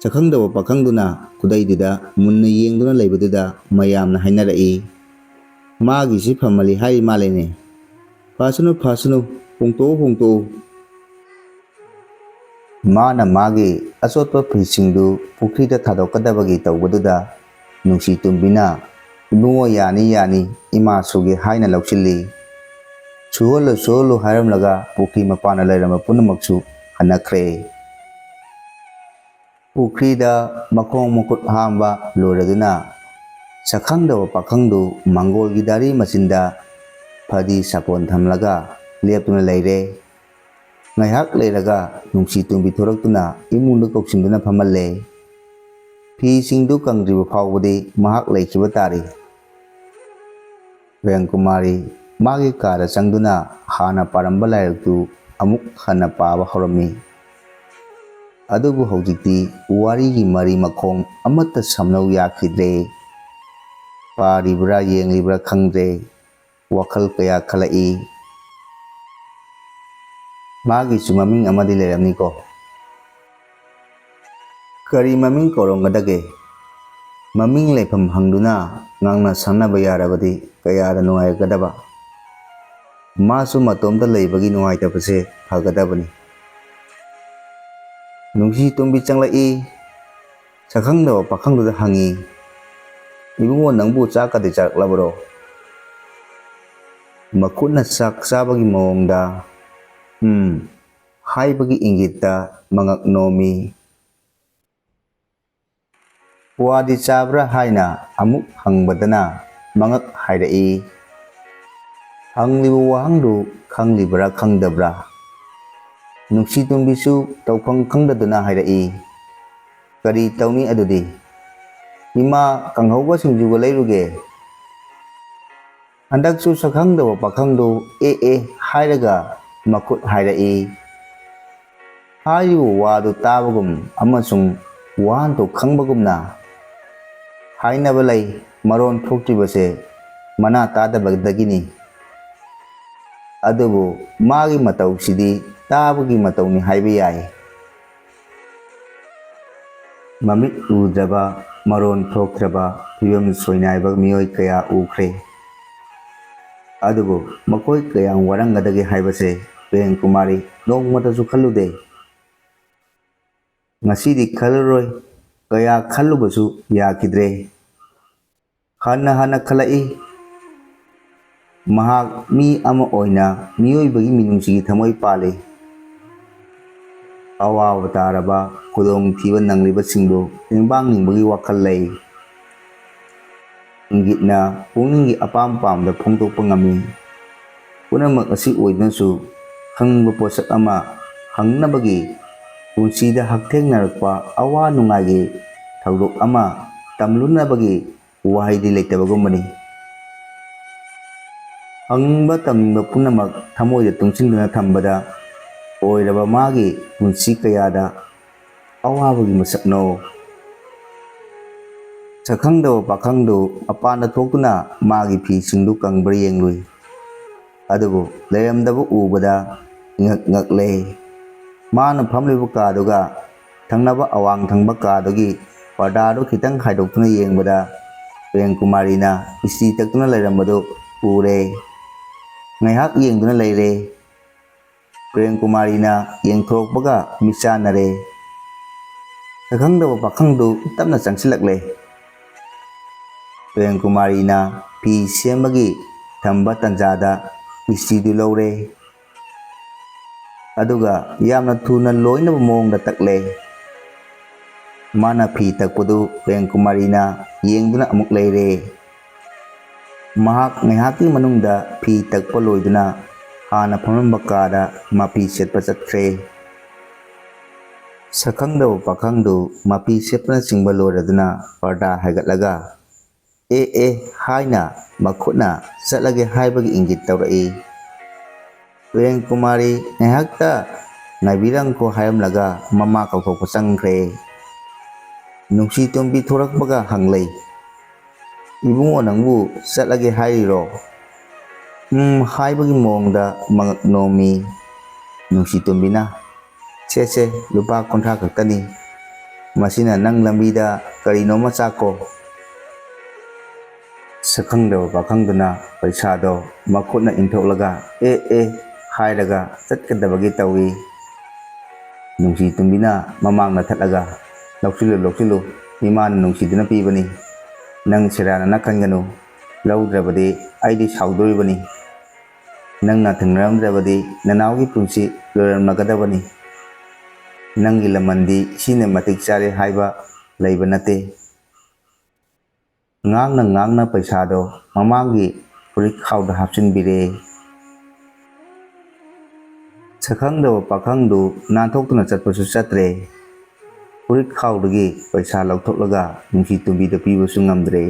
ꯁꯛꯈꯪꯗꯕ ꯄꯥꯈꯪꯗꯨꯅ ꯈꯨꯗꯩꯗꯨꯗ ꯃꯨꯟꯅ ꯌꯦꯡꯗꯨꯅ ꯂꯩꯕꯗꯨꯗ ꯃꯌꯥꯝꯅ ꯍꯥꯏꯅꯔꯛꯏ, "ꯃꯥꯒꯤꯁꯤ ꯐꯃꯜꯂꯤ ꯍꯥꯏꯔꯤ ꯃꯥꯜꯂꯦꯅꯦ꯫ ꯐꯁꯅꯨ, ꯐꯁꯅꯨ, ꯍꯣꯡꯇꯣꯛꯎ, ꯍꯣꯡꯇꯣꯛꯎ"꯫ ꯃꯥꯅ ꯃꯥꯒꯤ ꯑꯆꯣꯠꯄ ꯐꯤꯁꯤꯡꯗꯨ ꯄꯨꯈ꯭ꯔꯤꯗ ꯊꯥꯗꯣꯛꯀꯗꯕꯒꯤ ꯇꯧꯕꯗꯨꯗ, ꯅꯨꯡꯁꯤ ꯇꯣꯝꯕꯤꯅ, "ꯏꯕꯨꯡꯉꯣ, ꯌꯥꯅꯤ, ꯌꯥꯅꯤ, ꯏꯃꯥ ꯁꯨꯒꯦ" ꯍꯥꯏꯅ ꯂꯧꯁꯤꯜꯂꯤ꯫ "ꯁꯨꯍꯜꯂꯨ, ꯁꯨꯍꯜꯂꯨ" ꯍꯥꯏꯔꯝꯂꯒ ꯄꯨꯈ꯭ꯔꯤ ꯃꯄꯥꯟꯗ ꯂꯩꯔꯝꯕ ꯄꯨꯝꯅꯃꯛꯁꯨ ꯍꯟꯅꯈ꯭ꯔꯦ꯫ ꯄꯨꯈ꯭ꯔꯤꯗ ꯃꯈꯣꯡ ꯃꯈꯨꯠ ꯍꯥꯝꯕ ꯂꯣꯏꯔꯗꯨꯅ, ꯁꯛꯈꯪꯗꯕ ꯄꯥꯈꯪꯗꯨ ꯃꯪꯒꯣꯜꯒꯤ ꯗꯥꯔꯤ ꯃꯆꯤꯟꯗ ꯐꯗꯤ ꯁꯥꯄꯣꯟ ꯊꯝꯂꯒ ꯂꯦꯞꯇꯨꯅ ꯂꯩꯔꯦ꯫ ꯉꯥꯏꯍꯥꯛ ꯂꯩꯔꯒ ꯅꯨꯡꯁꯤ ꯇꯣꯝꯕꯤ ꯊꯣꯔꯛꯇꯨꯅ ꯏꯃꯨꯡꯗ ꯀꯧꯁꯤꯟꯗꯨꯅ ꯐꯝꯍꯜꯂꯦ꯫ ꯐꯤꯁꯤꯡꯗꯨ ꯀꯪꯗ꯭ꯔꯤꯕ ꯐꯥꯎꯕꯗꯤ ꯃꯍꯥꯛ ꯂꯩꯈꯤꯕ ꯇꯥꯔꯦ꯫ ꯄ꯭ꯔꯦꯝꯀꯨꯃꯥꯔꯤ ꯃꯥꯒꯤ ꯀꯥꯗ ꯆꯪꯗꯨꯅ ꯍꯥꯟꯅ ꯄꯥꯔꯝꯕ ꯂꯥꯏꯔꯤꯛꯇꯨ ꯑꯃꯨꯛ ꯍꯟꯅ ꯄꯥꯕ ꯍꯧꯔꯝꯃꯤ꯫ ꯑꯗꯨꯕꯨ ꯍꯧꯖꯤꯛꯇꯤ ꯋꯥꯔꯤꯒꯤ ꯃꯔꯤ ꯃꯈꯣꯡ ꯑꯃꯠꯇ ꯁꯝꯅꯧ ꯌꯥꯈꯤꯗ꯭ꯔꯦ꯫ ꯄꯥꯔꯤꯕ꯭ꯔꯥ ꯌꯦꯡꯂꯤꯕ꯭ꯔꯥ ꯈꯪꯗ꯭ꯔꯦ, ꯋꯥꯈꯜ ꯀꯌꯥ ꯈꯜꯂꯛꯏ꯫ ꯃꯥꯒꯤꯁꯨ ꯃꯃꯤꯡ ꯑꯃꯗꯤ ꯂꯩꯔꯝꯅꯤꯀꯣ꯫ ꯀꯔꯤ ꯃꯃꯤꯡ ꯀꯧꯔꯝꯒꯗꯒꯦ? ꯃꯃꯤꯡ ꯂꯩꯐꯝ ꯍꯪꯗꯨꯅ ꯉꯥꯡꯅ ꯁꯛꯅꯕ ꯌꯥꯔꯕꯗꯤ ꯀꯌꯥꯗ ꯅꯨꯡꯉꯥꯏꯒꯗꯕ꯫ ꯃꯥꯁꯨ ꯃꯇꯣꯝꯇ ꯂꯩꯕꯒꯤ ꯅꯨꯡꯉꯥꯏꯇꯕꯁꯦ ꯐꯒꯗꯕꯅꯤ꯫ ꯅꯨꯡꯁꯤ ꯇꯣꯝꯕꯤ ꯆꯪꯂꯛꯏ꯫ ꯁꯛꯈꯪꯗꯕ ꯄꯥꯈꯪꯗꯨꯗ ꯍꯪꯉꯤ, "ꯏꯕꯨꯡꯉꯣ, ꯅꯪꯕꯨ ꯆꯥꯛꯀꯗꯤ ꯆꯥꯔꯛꯂꯕꯔꯣ?" ꯃꯈꯨꯠꯅ ꯆꯥꯛ ꯆꯥꯕꯒꯤ ꯃꯑꯣꯡꯗ "ꯎꯝ" ꯍꯥꯏꯕꯒꯤ ꯏꯪꯒꯤꯠꯇ ꯃꯉꯛ ꯅꯣꯝꯃꯤ꯫ "ꯋꯥꯗꯤ ꯆꯥꯕ꯭ꯔꯥ?" ꯍꯥꯏꯅ ꯑꯃꯨꯛ ꯍꯪꯕꯗꯅ ꯃꯉꯛ ꯍꯥꯏꯔꯛꯏ꯫ ꯍꯪꯂꯤꯕ ꯋꯥꯍꯪꯗꯨ ꯈꯪꯂꯤꯕ꯭ꯔꯥ ꯈꯪꯗꯕ꯭ꯔꯥ? ꯅꯨꯡꯁꯤ ꯇꯣꯝꯕꯤꯁꯨ ꯇꯧꯐꯝ ꯈꯪꯗꯗꯨꯅ ꯍꯥꯏꯔꯛꯏ, "ꯀꯔꯤ ꯇꯧꯅꯤ ꯑꯗꯨꯗꯤ? ꯏꯃꯥ, ꯀꯥꯡꯍꯧꯒ ꯁꯤꯡꯖꯨꯒ ꯂꯩꯔꯨꯒꯦ꯫" ꯍꯟꯗꯛꯁꯨ ꯁꯛꯈꯪꯗꯕ ꯄꯥꯈꯪꯗꯨ "ꯑꯦ ꯑꯦ" ꯍꯥꯏꯔꯒ ꯃꯈꯨꯠ ꯍꯥꯏꯔꯛꯏ꯫ ꯍꯥꯏꯔꯤꯕ ꯋꯥꯗꯨ ꯇꯥꯕꯒꯨꯝ ꯑꯃꯁꯨꯡ ꯋꯥꯍꯟꯊꯣꯛ ꯈꯪꯕꯒꯨꯝꯅ ꯍꯥꯏꯅꯕ ꯂꯩ, ꯃꯔꯣꯟ ꯊꯣꯛꯇ꯭ꯔꯤꯕꯁꯦ ꯃꯅꯥ ꯇꯥꯗꯕꯗꯒꯤꯅꯤ꯫ ꯑꯗꯨꯕꯨ ꯃꯥꯒꯤ ꯃꯇꯧꯁꯤꯗꯤ ꯇꯥꯕꯒꯤ ꯃꯇꯧꯅꯤ ꯍꯥꯏꯕ ꯌꯥꯏ꯫ ꯃꯃꯤꯠ ꯎꯗ꯭ꯔꯕ, ꯃꯔꯣꯟ ꯊꯣꯛꯇ꯭ꯔꯕ, ꯐꯤꯕꯝ ꯁꯣꯏꯅꯥꯏꯕ ꯃꯤꯑꯣꯏ ꯀꯌꯥ ꯎꯈ꯭ꯔꯦ꯫ ꯑꯗꯨꯕꯨ ꯃꯈꯣꯏ ꯀꯌꯥꯝ ꯋꯥꯔꯝꯒꯗꯒꯦ ꯍꯥꯏꯕꯁꯦ ꯄ꯭ꯔꯦꯝ ꯀꯨꯃꯥꯔꯤ ꯅꯣꯡꯃꯇꯁꯨ ꯈꯜꯂꯨꯗꯦ꯫ ꯉꯁꯤꯗꯤ ꯈꯜꯂꯔꯣꯏ, ꯀꯌꯥ ꯈꯜꯂꯨꯕꯁꯨ ꯌꯥꯈꯤꯗ꯭ꯔꯦ꯫ ꯍꯟꯅ ꯍꯟꯅ ꯈꯜꯂꯛꯏ꯫ ꯃꯍꯥꯛ ꯃꯤ ꯑꯃ ꯑꯣꯏꯅ ꯃꯤꯑꯣꯏꯕꯒꯤ ꯃꯤꯅꯨꯡꯁꯤꯒꯤ ꯊꯃꯣꯏ ꯄꯥꯜꯂꯤ꯫ ꯑꯋꯥꯕ ꯇꯥꯔꯕ, ꯈꯨꯗꯣꯡꯊꯤꯕ ꯅꯪꯂꯤꯕꯁꯤꯡꯕꯨ ꯇꯦꯡꯕꯥꯡꯅꯤꯡꯕꯒꯤ ꯋꯥꯈꯜ ꯂꯩ꯫ ꯏꯪꯒꯤꯠꯅ ꯄꯨꯛꯅꯤꯡꯒꯤ ꯑꯄꯥꯝ ꯄꯥꯝꯕꯗ ꯐꯣꯡꯗꯣꯛꯄ ꯉꯝꯃꯤ꯫ ꯄꯨꯝꯅꯃꯛ ꯑꯁꯤ ꯑꯣꯏꯗꯨꯅꯁꯨ ꯈꯪꯅꯤꯡꯕ ꯄꯣꯠꯁꯛ ꯑꯃ ꯍꯪꯅꯕꯒꯤ, ꯄꯨꯟꯁꯤꯗ ꯍꯛꯊꯦꯡꯅꯔꯛꯄ ꯑꯋꯥ ꯅꯨꯡꯉꯥꯏꯒꯤ ꯊꯧꯗꯣꯛ ꯑꯃ ꯇꯝꯂꯨꯅꯕꯒꯤ ꯋꯥꯍꯩꯗꯤ ꯂꯩꯇꯕꯒꯨꯝꯕꯅꯤ꯫ ꯍꯪꯅꯤꯡꯕ ꯇꯝꯅꯤꯡꯕ ꯄꯨꯝꯅꯃꯛ ꯊꯃꯣꯏꯗ ꯇꯨꯡꯁꯤꯟꯗꯨꯅ ꯊꯝꯕꯗ ꯑꯣꯏꯔꯕ ꯃꯥꯒꯤ ꯄꯨꯟꯁꯤ ꯀꯌꯥꯗ ꯑꯋꯥꯕꯒꯤ ꯃꯁꯛꯅꯣ? ꯁꯛꯈꯪꯗꯕ ꯄꯥꯈꯪꯗꯨ ꯃꯄꯥꯟꯗ ꯊꯣꯛꯇꯨꯅ ꯃꯥꯒꯤ ꯐꯤꯁꯤꯡꯗꯨ ꯀꯪꯕ꯭ꯔꯥ ꯌꯦꯡꯂꯨꯏ꯫ ꯑꯗꯨꯕꯨ ꯂꯩꯔꯝꯗꯕ ꯎꯕꯗ ꯉꯛ ꯉꯛꯂꯦ꯫ ꯃꯥꯅ ꯐꯝꯂꯤꯕ ꯀꯥꯗꯨꯒ ꯊꯪꯅꯕ ꯑꯋꯥꯡ ꯊꯪꯕ ꯀꯥꯗꯨꯒꯤ ꯄꯔꯗꯥꯗꯨ ꯈꯤꯇꯪ ꯍꯥꯏꯗꯣꯛꯇꯨꯅ ꯌꯦꯡꯕꯗ ꯄ꯭ꯔꯦꯝꯀꯨꯃꯥꯔꯤꯅ ꯏꯁꯇ꯭ꯔꯤ ꯇꯛꯇꯨꯅ ꯂꯩꯔꯝꯕꯗꯨ ꯎꯔꯦ꯫ ꯉꯥꯏꯍꯥꯛ ꯌꯦꯡꯗꯨꯅ ꯂꯩꯔꯦ꯫ ꯄ꯭ꯔꯦꯝꯀꯨꯃꯥꯔꯤꯅ ꯌꯦꯡꯊꯣꯔꯛꯄꯒ ꯃꯤꯠ ꯆꯥꯟꯅꯔꯦ꯫ ꯁꯛꯈꯪꯗꯕ ꯄꯥꯈꯪꯗꯨ ꯇꯞꯅ ꯆꯪꯁꯤꯜꯂꯛꯂꯦ꯫ ꯄ꯭ꯔꯦꯝꯀꯨꯃꯥꯔꯤꯅ ꯐꯤ ꯁꯦꯝꯕꯒꯤ ꯊꯝꯕ ꯇꯟꯖꯥꯗ ꯏꯁꯇ꯭ꯔꯤꯗꯨ ꯂꯧꯔꯦ꯫ ꯑꯗꯨꯒ ꯌꯥꯝꯅ ꯊꯨꯅ ꯂꯣꯏꯅꯕ ꯃꯑꯣꯡꯗ ꯇꯛꯂꯦ꯫ ꯃꯥꯅ ꯐꯤ ꯇꯛꯄꯗꯨ ꯄ꯭ꯔꯦꯝꯀꯨꯃꯥꯔꯤꯅ ꯌꯦꯡꯗꯨꯅ ꯑꯃꯨꯛ ꯂꯩꯔꯦ꯫ ꯃꯍꯥꯛ ꯉꯥꯏꯍꯥꯛꯀꯤ ꯃꯅꯨꯡꯗ ꯐꯤ ꯇꯛꯄ ꯂꯣꯏꯗꯨꯅ ꯍꯥꯟꯅ ꯐꯝꯂꯝꯕ ꯀꯥꯗ ꯃꯄꯤ ꯁꯦꯠꯄ ꯆꯠꯈ꯭ꯔꯦ꯫ ꯁꯛꯈꯪꯗꯕ ꯄꯥꯈꯪꯗꯨ ꯃꯄꯤ ꯁꯦꯠꯄꯅꯆꯤꯡꯕ ꯂꯣꯏꯔꯗꯨꯅ ꯄꯔꯗꯥ ꯍꯥꯏꯒꯠꯂꯒ "ꯑꯦ ꯑꯦ" ꯍꯥꯏꯅ ꯃꯈꯨꯠꯅ "ꯆꯠꯂꯒꯦ" ꯍꯥꯏꯕꯒꯤ ꯏꯪꯒꯤꯠ ꯇꯧꯔꯛꯏ꯫ ꯄ꯭ꯔꯦꯝꯀꯨꯃꯥꯔꯤ ꯉꯥꯏꯍꯥꯛꯇ ꯉꯥꯏꯕꯤꯔꯝꯈꯣ ꯍꯥꯏꯔꯝꯂꯒ ꯃꯃꯥ ꯀꯧꯊꯣꯛꯄ ꯆꯪꯈ꯭ꯔꯦ꯫ ꯅꯨꯡꯁꯤꯇꯣꯝꯕꯤ ꯊꯣꯔꯛꯄꯒ ꯍꯪꯂꯩ, "ꯏꯕꯨꯡꯉꯣ, ꯅꯪꯕꯨ ꯆꯠꯂꯒꯦ ꯍꯥꯏꯔꯤꯔꯣ?" "ꯎꯝ" ꯍꯥꯏꯕꯒꯤ ꯃꯑꯣꯡꯗ ꯃꯉꯛ ꯅꯣꯝꯃꯤ꯫ ꯅꯨꯡꯁꯤꯇꯣꯝꯕꯤꯅ, "ꯁꯦ ꯁꯦ, ꯂꯨꯄꯥ ꯀꯨꯟꯊ꯭ꯔꯥ ꯈꯛꯇꯅꯤ꯫ ꯃꯁꯤꯅ ꯅꯪ ꯂꯝꯕꯤꯗ ꯀꯔꯤꯅꯣꯃ ꯆꯥꯀꯣ"꯫ ꯁꯛꯈꯪꯗꯕ ꯄꯥꯈꯪꯗꯨꯅ ꯄꯩꯁꯥꯗꯣ ꯃꯈꯨꯠꯅ ꯏꯟꯊꯣꯛꯂꯒ "ꯑꯦ ꯑꯦ" ꯍꯥꯏꯔꯒ ꯆꯠꯀꯗꯕꯒꯤ ꯇꯧꯏ꯫ ꯅꯨꯡꯁꯤꯇꯣꯝꯕꯤꯅ ꯃꯃꯥꯡꯗ ꯊꯠꯂꯒ, "ꯂꯧꯁꯤꯜꯂꯨ, ꯂꯧꯁꯤꯜꯂꯨ, ꯏꯃꯥꯅ ꯅꯨꯡꯁꯤꯗꯨꯅ ꯄꯤꯕꯅꯤ꯫ ꯅꯪ ꯁꯦꯔꯥꯟꯅꯅ ꯈꯟꯒꯅꯨ꯫ ꯂꯧꯗ꯭ꯔꯕꯗꯤ ꯑꯩꯗꯤ ꯁꯥꯎꯗꯣꯔꯤꯕꯅꯤ꯫ ꯅꯪꯅ ꯊꯦꯡꯅꯔꯝꯗ꯭ꯔꯕꯗꯤ ꯅꯅꯥꯎꯒꯤ ꯄꯨꯟꯁꯤ ꯂꯣꯏꯔꯝꯂꯒꯗꯕꯅꯤ꯫ ꯅꯪꯒꯤ ꯂꯃꯟꯗꯤ ꯁꯤꯅ ꯃꯇꯤꯛ ꯆꯥꯔꯦ ꯍꯥꯏꯕ ꯂꯩꯕ ꯅꯠꯇꯦ"꯫ ꯉꯥꯡꯅ ꯉꯥꯡꯅ ꯄꯩꯁꯥꯗꯣ ꯃꯃꯥꯒꯤ ꯐꯨꯔꯤꯠ ꯈꯥꯎꯗ ꯍꯥꯞꯆꯤꯟꯕꯤꯔꯦ꯫ ꯁꯛꯈꯪꯗꯕ ꯄꯥꯈꯪꯗꯨ ꯅꯥꯟꯊꯣꯛꯇꯨꯅ ꯆꯠꯄꯁꯨ ꯆꯠꯇ꯭ꯔꯦ꯫ ꯐꯨꯔꯤꯠ ꯈꯥꯎꯗꯒꯤ ꯄꯩꯁꯥ ꯂꯧꯊꯣꯛꯂꯒ ꯅꯨꯡꯁꯤꯇꯣꯝꯕꯤꯗ ꯄꯤꯕꯁꯨ ꯉꯝꯗ꯭ꯔꯦ꯫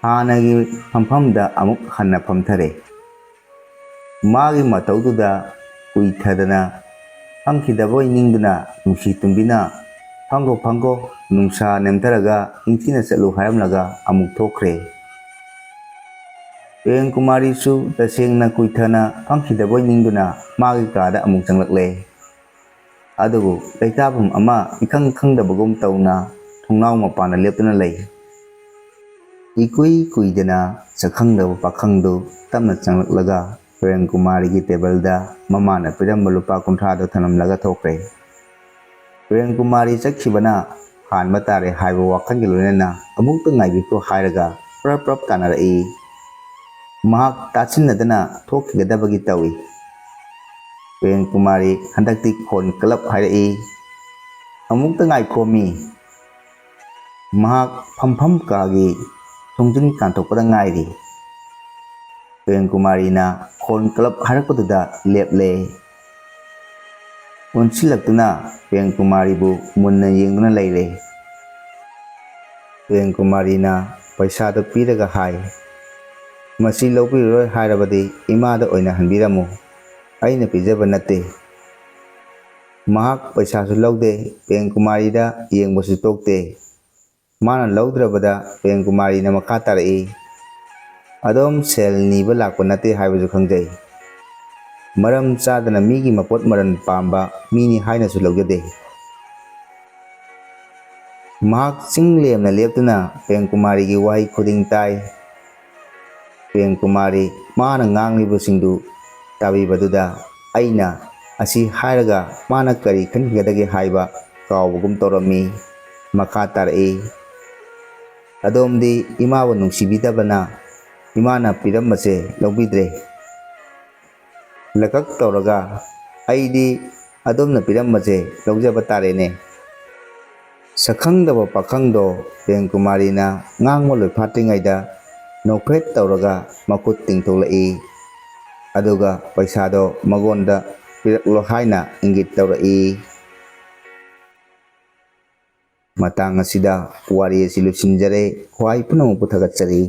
ꯍꯥꯟꯅꯒꯤ ꯐꯝꯐꯝꯗ ꯑꯃꯨꯛ ꯍꯟꯅ ꯐꯝꯊꯔꯦ꯫ ꯃꯥꯒꯤ ꯃꯇꯧꯗꯨꯗ ꯎꯏꯊꯗꯅ ꯐꯝꯈꯤꯗꯕꯣꯏ ꯅꯤꯡꯗꯨꯅ ꯅꯨꯡꯁꯤ ꯇꯨꯝꯕꯤꯅ "ꯐꯝꯈꯣ, ꯐꯝꯈꯣ, ꯅꯨꯡꯁꯥ ꯅꯦꯝꯊꯔꯒ ꯅꯤꯡꯊꯤꯅ ꯆꯠꯂꯨ" ꯍꯥꯏꯔꯝꯂꯒ ꯑꯃꯨꯛ ꯊꯣꯛꯈ꯭ꯔꯦ꯫ ꯄ꯭ꯔꯦꯝꯀꯨꯃꯥꯔꯤꯁꯨ ꯇꯁꯦꯡꯅ ꯀꯨꯏꯊꯅ ꯐꯝꯈꯤꯗꯕꯣꯏ ꯅꯤꯡꯗꯨꯅ ꯃꯥꯒꯤ ꯀꯥꯗ ꯑꯃꯨꯛ ꯆꯪꯂꯛꯂꯦ꯫ ꯑꯗꯨꯕꯨ ꯂꯩꯇꯥꯐꯝ ꯑꯃ ꯏꯈꯪ ꯈꯪꯗꯕꯒꯨꯝ ꯇꯧꯅ ꯊꯣꯡꯅꯥꯎ ꯃꯄꯥꯟꯗ ꯂꯦꯞꯇꯨꯅ ꯂꯩ꯫ ꯏꯀꯨꯏ ꯀꯨꯏꯗꯅ ꯁꯛꯈꯪꯗꯕ ꯄꯥꯈꯪꯗꯨ ꯇꯞꯅ ꯆꯪꯂꯛꯂꯒ ꯄ꯭ꯔꯦꯝꯀꯨꯃꯥꯔꯤꯒꯤ ꯇꯦꯕꯜꯗ ꯃꯃꯥꯅ ꯄꯤꯔꯝꯕ ꯂꯨꯄꯥ ꯀꯨꯟꯊ꯭ꯔꯥꯗꯨ ꯊꯅꯝꯂꯒ ꯊꯣꯛꯈ꯭ꯔꯦ꯫ ꯄ꯭ꯔꯦꯝꯀꯨꯃꯥꯔꯤ ꯆꯠꯈꯤꯕꯅ ꯍꯥꯟꯕ ꯇꯥꯔꯦ ꯍꯥꯏꯕ ꯋꯥꯈꯜꯒ ꯂꯣꯏꯅꯅ "ꯑꯃꯨꯛꯇ ꯉꯥꯏꯕꯤꯈꯣ" ꯍꯥꯏꯔꯒ ꯄ꯭ꯔꯞ ꯄ꯭ꯔꯞ ꯇꯥꯟꯅꯔꯛꯏ꯫ ꯃꯍꯥꯛ ꯇꯥꯁꯤꯟꯅꯗꯅ ꯊꯣꯛꯈꯤꯒꯗꯕꯒꯤ ꯇꯧꯏ꯫ ꯄ꯭ꯔꯦꯝꯀꯨꯃꯥꯔꯤ ꯍꯟꯗꯛꯇꯤ ꯈꯣꯟ ꯀꯂꯞ ꯍꯥꯏꯔꯛꯏ, "ꯑꯃꯨꯛꯇ ꯉꯥꯏꯈꯣꯃꯤ!" ꯃꯍꯥꯛ ꯐꯝꯐꯝ ꯀꯥꯒꯤ ꯊꯣꯡꯖꯤꯟ ꯀꯥꯟꯊꯣꯛꯄꯗ ꯉꯥꯏꯔꯤ꯫ ꯄ꯭ꯔꯦꯝꯀꯨꯃꯥꯔꯤꯅ ꯈꯣꯟ ꯀꯂꯞ ꯍꯥꯏꯔꯛꯄꯗꯨꯗ ꯂꯦꯞꯂꯦ꯫ ꯑꯣꯟꯁꯤꯜꯂꯛꯇꯨꯅ ꯄ꯭ꯔꯦꯝꯀꯨꯃꯥꯔꯤꯕꯨ ꯃꯨꯟꯅ ꯌꯦꯡꯗꯨꯅ ꯂꯩꯔꯦ꯫ ꯄ꯭ꯔꯦꯝꯀꯨꯃꯥꯔꯤꯅ ꯄꯩꯁꯥꯗꯨ ꯄꯤꯔꯒ ꯍꯥꯏ, "ꯃꯁꯤ ꯂꯧꯕꯤꯔꯔꯣꯏ ꯍꯥꯏꯔꯕꯗꯤ ꯏꯃꯥꯗ ꯑꯣꯏꯅ ꯍꯟꯕꯤꯔꯝꯃꯨ, ꯑꯩꯅ ꯄꯤꯖꯕ ꯅꯠꯇꯦ"꯫ ꯃꯍꯥꯛ ꯄꯩꯁꯥꯁꯨ ꯂꯧꯗꯦ, ꯄ꯭ꯔꯦꯝꯀꯨꯃꯥꯔꯤꯗ ꯌꯦꯡꯕꯁꯨ ꯇꯣꯛꯇꯦ꯫ ꯃꯥꯅ ꯂꯧꯗ꯭ꯔꯕꯗ ꯄ꯭ꯔꯦꯝꯀꯨꯃꯥꯔꯤꯅ ꯃꯈꯥ ꯇꯥꯔꯛꯏ, "ꯑꯗꯣꯝ ꯁꯦꯜ ꯅꯤꯕ ꯂꯥꯛꯄ ꯅꯠꯇꯦ ꯍꯥꯏꯕꯁꯨ ꯈꯪꯖꯩ꯫ ꯃꯔꯝ ꯆꯥꯗꯅ ꯃꯤꯒꯤ ꯃꯄꯣꯠ ꯃꯔꯟ ꯄꯥꯝꯕ ꯃꯤꯅꯤ ꯍꯥꯏꯅꯁꯨ ꯂꯧꯖꯗꯦ"꯫ ꯃꯍꯥꯛ ꯆꯤꯡ ꯂꯦꯝꯅ ꯂꯦꯞꯇꯨꯅ ꯄ꯭ꯔꯦꯝꯀꯨꯃꯥꯔꯤꯒꯤ ꯋꯥꯍꯩ ꯈꯨꯗꯤꯡ ꯇꯥꯏ꯫ ꯄ꯭ꯔꯦꯝꯀꯨꯃꯥꯔꯤ ꯃꯥꯅ ꯉꯥꯡꯂꯤꯕꯁꯤꯡꯗꯨ ꯇꯥꯕꯤꯕꯗꯨꯗ ꯑꯩꯅ ꯑꯁꯤ ꯍꯥꯏꯔꯒ ꯃꯥꯅ ꯀꯔꯤ ꯈꯟꯈꯤꯒꯗꯒꯦ ꯍꯥꯏꯕ ꯀꯥꯎꯕꯒꯨꯝ ꯇꯧꯔꯝꯃꯤ꯫ ꯃꯈꯥ ꯇꯥꯔꯛꯏ, "ꯑꯗꯣꯝꯗꯤ ꯏꯃꯥꯕꯨ ꯅꯨꯡꯁꯤꯕꯤꯗꯕꯅ ꯏꯃꯥꯅ ꯄꯤꯔꯝꯕꯁꯦ ꯂꯧꯕꯤꯗ꯭ꯔꯦ꯫ ꯂꯀꯛ ꯇꯧꯔꯒ ꯑꯩꯗꯤ ꯑꯗꯣꯝꯅ ꯄꯤꯔꯝꯕꯁꯦ ꯂꯧꯖꯕ ꯇꯥꯔꯦꯅꯦ"꯫ ꯁꯛꯈꯪꯗꯕ ꯄꯥꯈꯪꯗꯣ ꯄ꯭ꯔꯦꯝꯀꯨꯃꯥꯔꯤꯅ ꯉꯥꯡꯕ ꯂꯣꯏꯐꯥꯠꯇ꯭ꯔꯤꯉꯩꯗ ꯅꯣꯛꯐꯦꯠ ꯇꯧꯔꯒ ꯃꯈꯨꯠ ꯇꯤꯡꯊꯣꯛꯂꯛꯏ꯫ ꯑꯗꯨꯒ ꯄꯩꯁꯥꯗꯣ ꯃꯉꯣꯟꯗ ꯄꯤꯔꯛꯂꯣ ꯍꯥꯏꯅ ꯏꯪꯒꯤꯠ ꯇꯧꯔꯛꯏ꯫ ꯃꯇꯥꯡ ꯑꯁꯤꯗ ꯋꯥꯔꯤ ꯑꯁꯤ ꯂꯣꯏꯁꯤꯟꯖꯔꯦ꯫ ꯈ꯭ꯋꯥꯏ ꯄꯨꯝꯅꯃꯛꯄꯨ ꯊꯥꯒꯠꯆꯔꯤ꯫